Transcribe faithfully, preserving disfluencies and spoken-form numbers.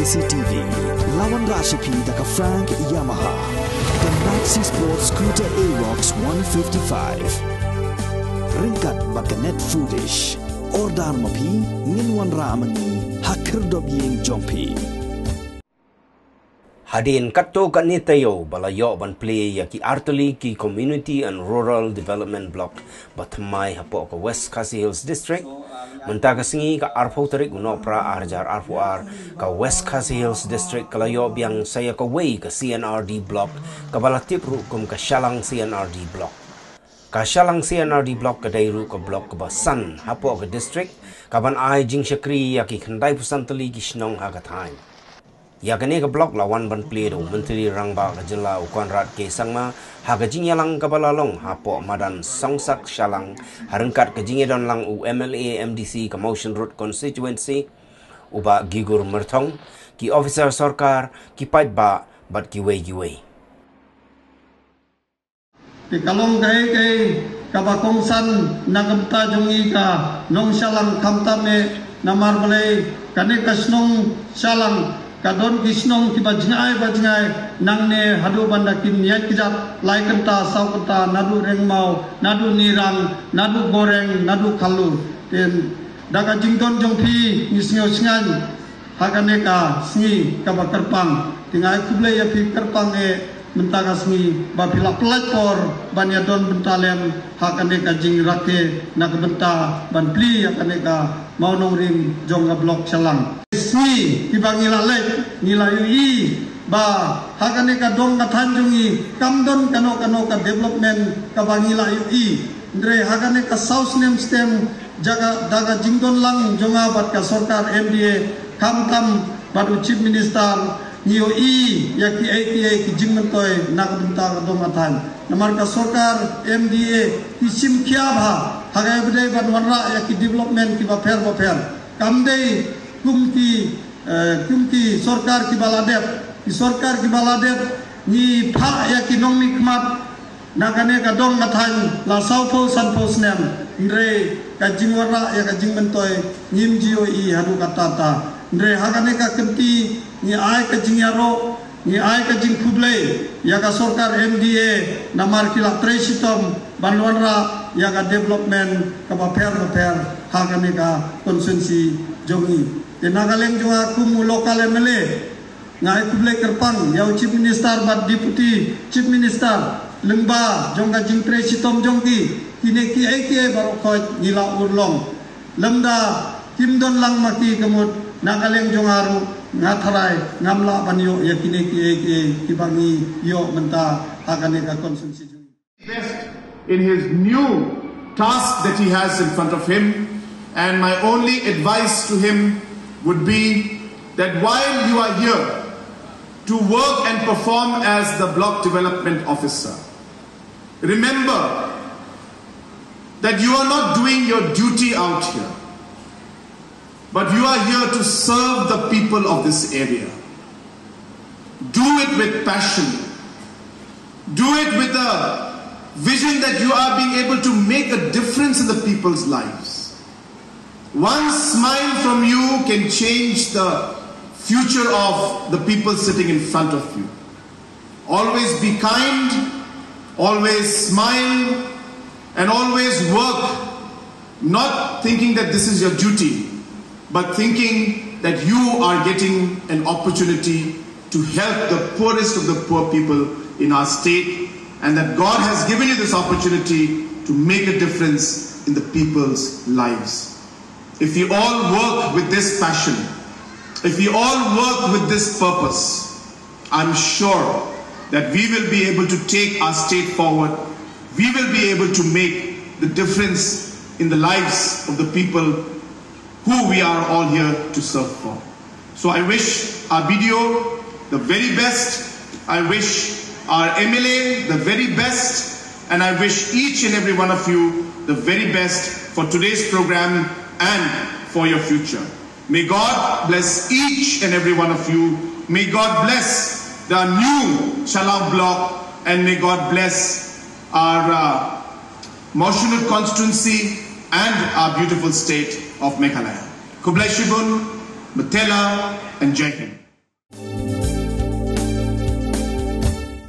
C T V. La wanrah sha phi da ka Frank Yamaha. The Maxi Sport Scooter Aerox one fifty-five. Ryngkat bad ka Net Foodish. Order ma phi, ngin wanrah ma ngi ha khyrdop ïing jong phi. Hadien katto katne taïew ba la ïoh ban plie ïa ki artylli ki Community and Rural Development Block ba thymmai hapoh ka West Khasi Hills District. Mynta ka sngi ka arphew tarik u Nohprah ar hajar arphew ar, ka West Khasi Hills District ka la ïoh biang sa ïa kawei ka C and R D Block, kaba la tip ruh kum ka Shallang C and R D Block. Ka Shallang C and R D Block ka dei ruh ka block kaba san hapoh ka district, kaban ai jingshakri ïa ki khyndaiphew san tylli ki shnong ha ka thaiñ. Ïa kane ka block la wan ban plie da u Myntri Rangbah ka jylla u Conrad K Sangma, ha ka jingïalang kaba la long hapoh madan Songsak Shallang, ha ryngkat ka jingïadon lang u M L A M D C ka Mawshynrut Constituency, u Bah Gigur Myrthong, ki officer sorkar, ki paidbah, bad kiwei kiwei. Te ka long kaei kaei kaba kongsan na ka bynta jong ngi ka nong Shallang, khamtam eh namar balei kane ka shnong Shallang ka don ki shnong kiba jngai ba jngai, nangne haduh ban da kin ïaid kjat lai kynta saw kynta, naduh Rengmaw, naduh Nirang, naduh Goreng, naduh Khallu. Te da ka jingdon jong phi ngi sngew shngaiñ ha kane ka sngi kaba kyrpang. Te nga ai khublei ïa phi kyrpang eh mynta ka sngi ba phi la pynlait por ban ïadon bynta lem ha kane ka jingrakhe na ka bynta ban plie ïa kane ka mawnongrim jong ka block Shallang. Sngi kiba ngi la leit ngi la ïohi ba ha kane ka dong ka thaiñ jong ngi kam don kano kano ka development kaba ngi la ïohi. Hynrei ha kane ka saw snem stem jaka da ka jingdon lang jong nga bad ka sorkar M D A, khamtam bad u Chief Minister, ngi ïohi ïa kiei kiei ki jingmyntoi na ka bynta ka dong ka thaiñ. Namar ka sorkar M D A ki shim khia bha ha kaba dei ban wanrah ïa ki development kiba pher ba pher. Kam dei kum ki, eh, kum ki sorkar kiba la dep. Ki sorkar kiba la dep ngi phah ïa ki nongmihkhmat na kane ka dong ka thaiñ la sawphew sanphew snem, hynrei ka jingwanrah ïa ka jingmyntoi ngim ju ïohi haduh katta katta. Hynrei ha kane ka kynti ngi ai ka jingïaroh, ngi ai ka jingkhublei ïa ka sorkar M D A namar ki la trei shitom ban wanrah ïa ka development kaba pher bapher ha kane ka constituency jong ngi. Te na ka liang jong nga kum u local M L A, nga ai khublei kyrpang ïa u Chief Minister bad Deputy Chief Minister lyngba jong ka jingtrei shitom jong ki, kine kiei kiei baroh khoit ngi la urlong. Lymda kim don lang ma ki ka mut, na ka liang jong nga ruh nga tharai ngam lah ban ïoh ïa kine kiei kiei kiba ngi ïoh mynta ha kane ka constituency jong ngi. Best in his new task that he has in front of him, and my only advice to him would be that while you are here to work and perform as the block development officer, remember that you are not doing your duty out here, but you are here to serve the people of this area. Do it with passion. Do it with a vision that you are being able to make a difference in the people's lives. One smile from you can change the future of the people sitting in front of you. Always be kind, always smile, and always work, not thinking that this is your duty, but thinking that you are getting an opportunity to help the poorest of the poor people in our state, and that God has given you this opportunity to make a difference in the people's lives. If we all work with this passion, if we all work with this purpose, I'm sure that we will be able to take our state forward. We will be able to make the difference in the lives of the people who we are all here to serve for. So I wish our B D O the very best. I wish our M L A the very best. And I wish each and every one of you the very best for today's program and for your future. May God bless each and every one of you. May God bless the new Shallang block, and may God bless our, uh, Mawshynrut constituency and our beautiful state of Meghalaya. Khublei shibun, Matela, and Jai Hind.